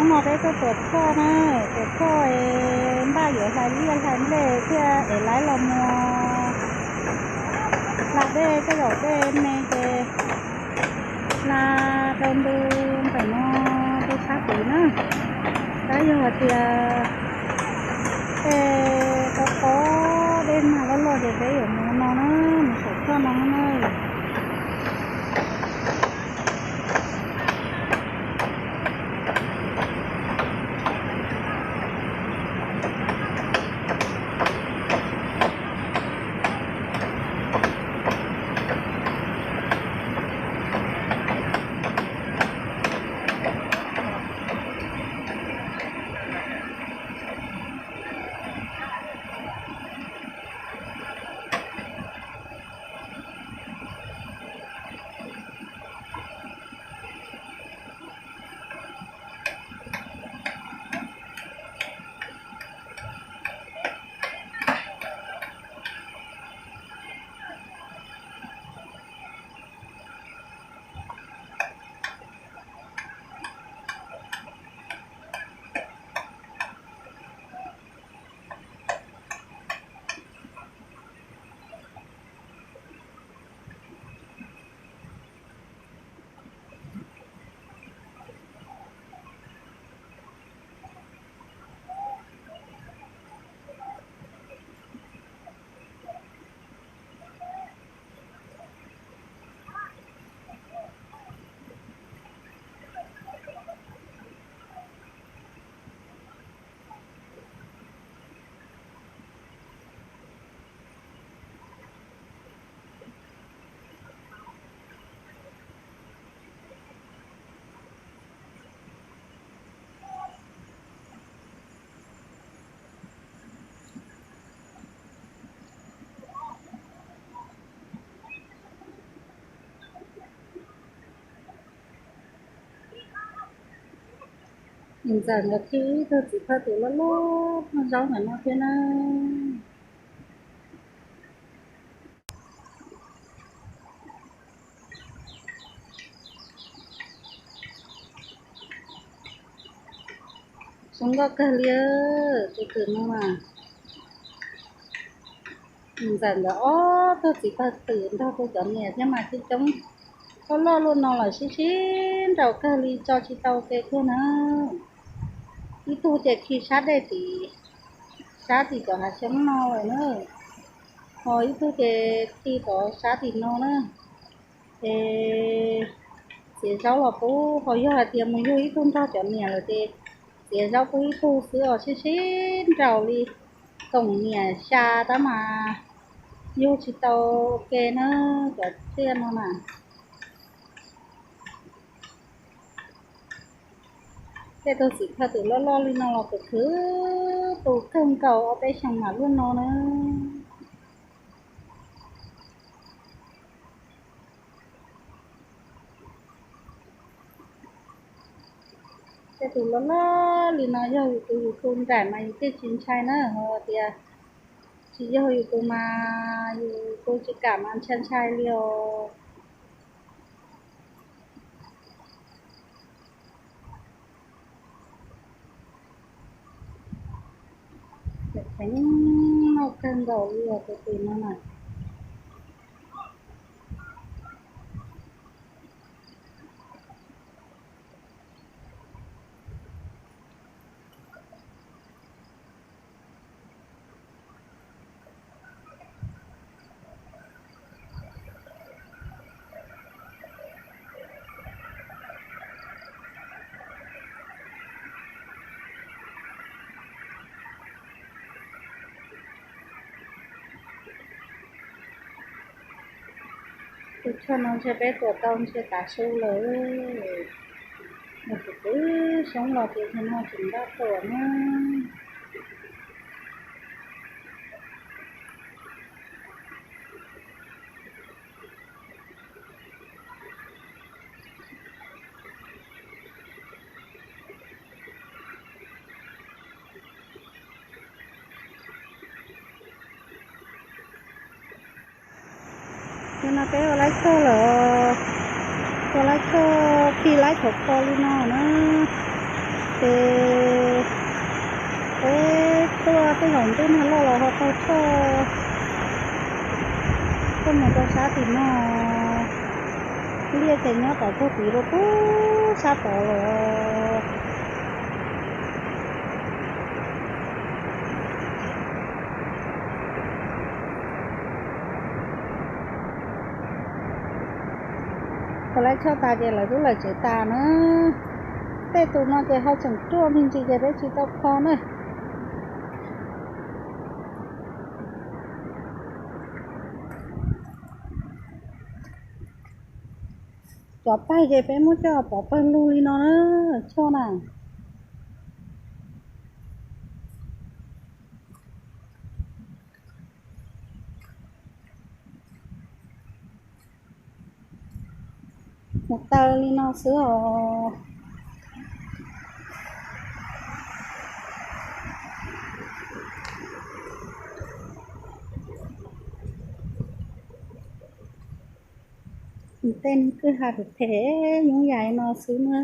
No peb tuaj tuam txhoj na, tuam txhoj es npaj yuav hlais liaj hlais nplej thiaj es lawv los mus hla dej, tej zaum dej me ces hla rau ntu ntawm no rau sab tid na. Tab yog hais tias tej qab dej nag loj loj ces peb yuav mus no na, mus saum txhoj no na. Ntxawm nkawd khi ib tug txiv phaj tus loj loj noj zaub ntawm no thiab na. Zoo nkauj kawg li, tus twm no mas. Ntxawm nkawd ob tug txiv phaj twm nrog tus cov niam thiab mas coob coob, loj loj luaj no lawm sib sib nraus kawg li tso tsis tau ke kiag na. Ib tug ces khi sab dej tim, sab tim cov hav xyoob no lawm na, ho ib tug ces khi tod sab tim no na. Ces txiav zaub los pub, ho yog hais tias mus yug ib tug nrog cov niam lawm ces txiav zaub pub ib tug xwb os, sib sib nraus li koom niam xya tab mas yug tsis tau ke na, cov tsiaj no na. Tej tug txiv phaj twm loj loj li no los tus khwv tus kawg nkaus ob peb xyoos mam luaj no na. Tej tus loj loj li no yog yus tus yus tu nraim mas yus thiaj tsis ntshai na, ho tias tsis yog yus tus mas yus tu tsis kam mas ntshai ntshai li os. Ces noj kawg nkaus li os tus twm no na. Tus tshuaj no ntshe peb tuam tau ntshe tav su lawm. Nws kuv twb xyoob los ces tus no tseem nrog tuam na. Nim no peb ua laib txog lawm, ua laib txog khi laib thov ko li no na. Ces peb tuaj tej zaum ntuj nag loj los ho tau tuaj, tuaj mus rau sab tim no, liaj ces nyob tom puag tid rau pub sab tod los. Thaum lawv choj tas ces lawv twb lawm tsev tas na. Tej tus no ces ho tseem ruaj me ntsis ces peb tsis tau kho na. Cov paig ces peb muab coj pov pawg lug li no na, choj na. Mus taw li no xwb os. Tej kwj ha phem phem nyuj yais no xwb na.